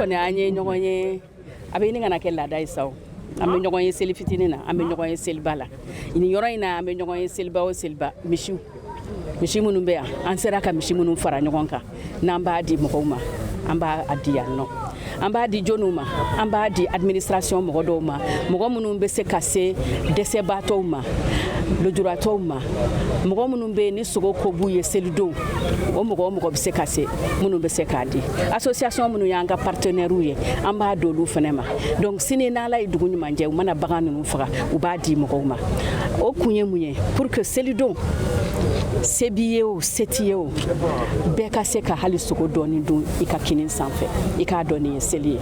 Kɔni, an ye ɲɔgɔn ye, a bɛ ɲini ka na kɛ laada ye sa. An bɛ ɲɔgɔn ye seli fitinin na, an bɛ ɲɔgɔn ye seliba la. Nin yɔrɔ in na, an bɛ ɲɔgɔn ye seliba o seliba. Misiw, misi minnu bɛ yan, an sera ka misi minnu fara ɲɔgɔn kan n'an b'a di mɔgɔw ma, an b'a di yan nɔ. An b'a di jɔnniw ma? An b'a di administration mɔgɔ dɔw ma, mɔgɔ minnu bɛ se ka se dɛsɛbaatɔw ma, lujuratɔw ma, mɔgɔ minnu bɛ yen ni sogo ko b'u ye selidon. O mɔgɔ o mɔgɔ bɛ se ka se, minnu bɛ se k'a di association minnu y'an ka partenaires ye, an b'a d'olu fana ma. Donc sini, n'Ala ye dugu ɲuman jɛ, u mana bagan ninnu faga, u b'a di mɔgɔw ma. O kun ye mun ye? Pour que selidon, se b'i ye o, se t'i ye o, bɛɛ ka se ka hali sogo dɔɔni dun i ka kini sanfɛ, i k'a dɔn nin ye seli ye,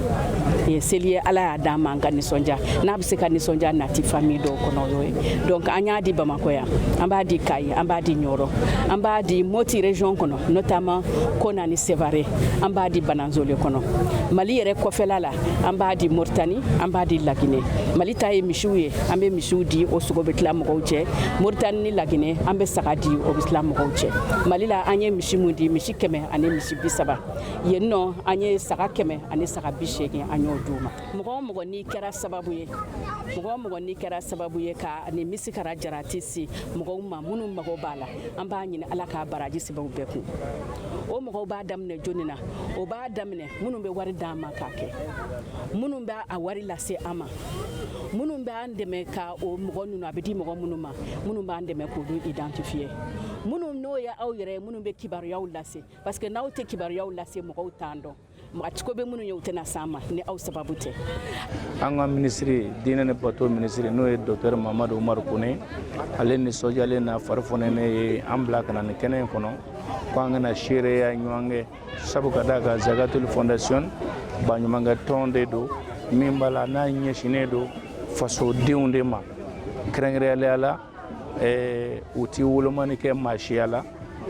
nin ye seli ye. Ala y'a d'an ma, an ka nisɔndiya. N'a bɛ se ka nisɔndiya nati famille dɔw kɔnɔ, o y'o ye. Donc an y'a di Bamakɔ yan, an b'a di Kayi, an b'a di Ɲɔrɔ, an b'a di Moti région kɔnɔ, notamment Kona ni Sevare, an b'a di Bananzole kɔnɔ. Mali yɛrɛ kɔfɛla la, an b'a di Moritani, an b'a di Laginɛ. Mali ta ye misiw ye, an bɛ misiw di, o sogo bɛ tila mɔgɔw cɛ. Moritani ni Laginɛ, an bɛ saga di, o bɛ tila mɔgɔw cɛ. Mali la, an ye misi mun di? Misi 130. Yen nɔ, an ye saga 180 saga, an y'o d'u ma. Mɔgɔ o mɔgɔ n'i kɛra sababu ye, mɔgɔ o mɔgɔ n'i kɛra sababu ye ka nin misikara jarati se mɔgɔw ma minnu mago b'a la, an b'a ɲini Ala k'a baraji sɛbɛn u bɛɛ kun. O mɔgɔw b'a daminɛ jɔni na? O b'a daminɛ minnu bɛ wari d'an ma k'a kɛ, minnu b'a a wari lase an ma, minnu b'an dɛmɛ ka o mɔgɔ ninnu, a bɛ di mɔgɔ minnu ma, minnu b'an dɛmɛ k'olu identifier, minnu n'o ye aw yɛrɛ ye, minnu bɛ kibaruyaw lase, parce que n'aw tɛ kibaruyaw lase, mɔgɔw t'an dɔn. A ko bɛ minnu ye, u tɛna s'an ma ni aw sababu tɛ. An ka minisiri, diinɛ ni bato minisiri, n'o ye docteur Mamadu Umaru Kone, ale nisɔndiyalen n'a fari fɔnɛnen ye an bila ka na nin kɛnɛ in kɔnɔ ko an kana seereya ɲɔgɔn kɛ, sabu ka d'a kan Zakatul Fondation, baɲumankɛ tɔn de don min b'a la n'a ɲɛsinnen don fasodenw de ma kɛrɛnkɛrɛnnenya la. U ti wolomani kɛ maa siya la,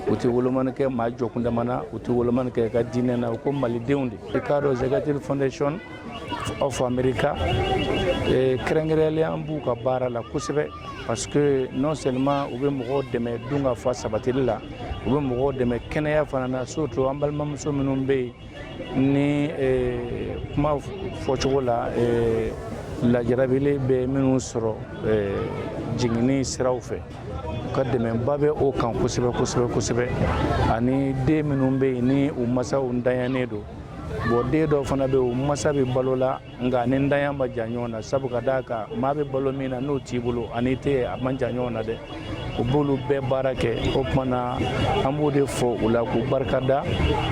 u tɛ wolomani kɛ maa jɔkundama na, u tɛ wolomani kɛ ka diinɛ na, u ko malidenw de. I k'a dɔn, Zakatul Foundation of America, kɛrɛnkɛrɛnnenya an b'u ka baara la kosɛbɛ, parce que non seulement u bɛ mɔgɔw dɛmɛ dun ka fa sabatili la, u bɛ mɔgɔw dɛmɛ kɛnɛya fana na, surtout an balimamuso minnu bɛ yen ni kuma fɔcogo la, lajarabili bɛ minnu sɔrɔ jiginni siraw fɛ. U ka dɛmɛba bɛ o kan kosɛbɛ kosɛbɛ kosɛbɛ, ani den minnu bɛ yen ni u masaw ntanyanen don. Bon, den dɔw fana bɛ yen, u masa bɛ balo la, nka ni ntanya ma jan ɲɔgɔn na, sabu ka d'a kan maa bɛ balo min na n'o t'i bolo ani i tɛ, a man jan ɲɔgɔn na dɛ. U b'olu bɛɛ baara kɛ. O tuma na, an b'o de fɔ u la k'u barika da,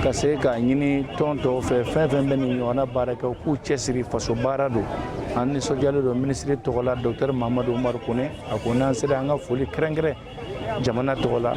ka se k'a ɲini tɔn tɔw fɛ, fɛn fɛn bɛ nin ɲɔgɔnna baara kɛ, u k'u cɛsiri, faso baara don. An nisɔndiyalen don. Minisiri tɔgɔ la, docteur Mamadu Umaru Kone, a ko n'an sera, an ka foli kɛrɛnkɛrɛn jamana tɔgɔ la.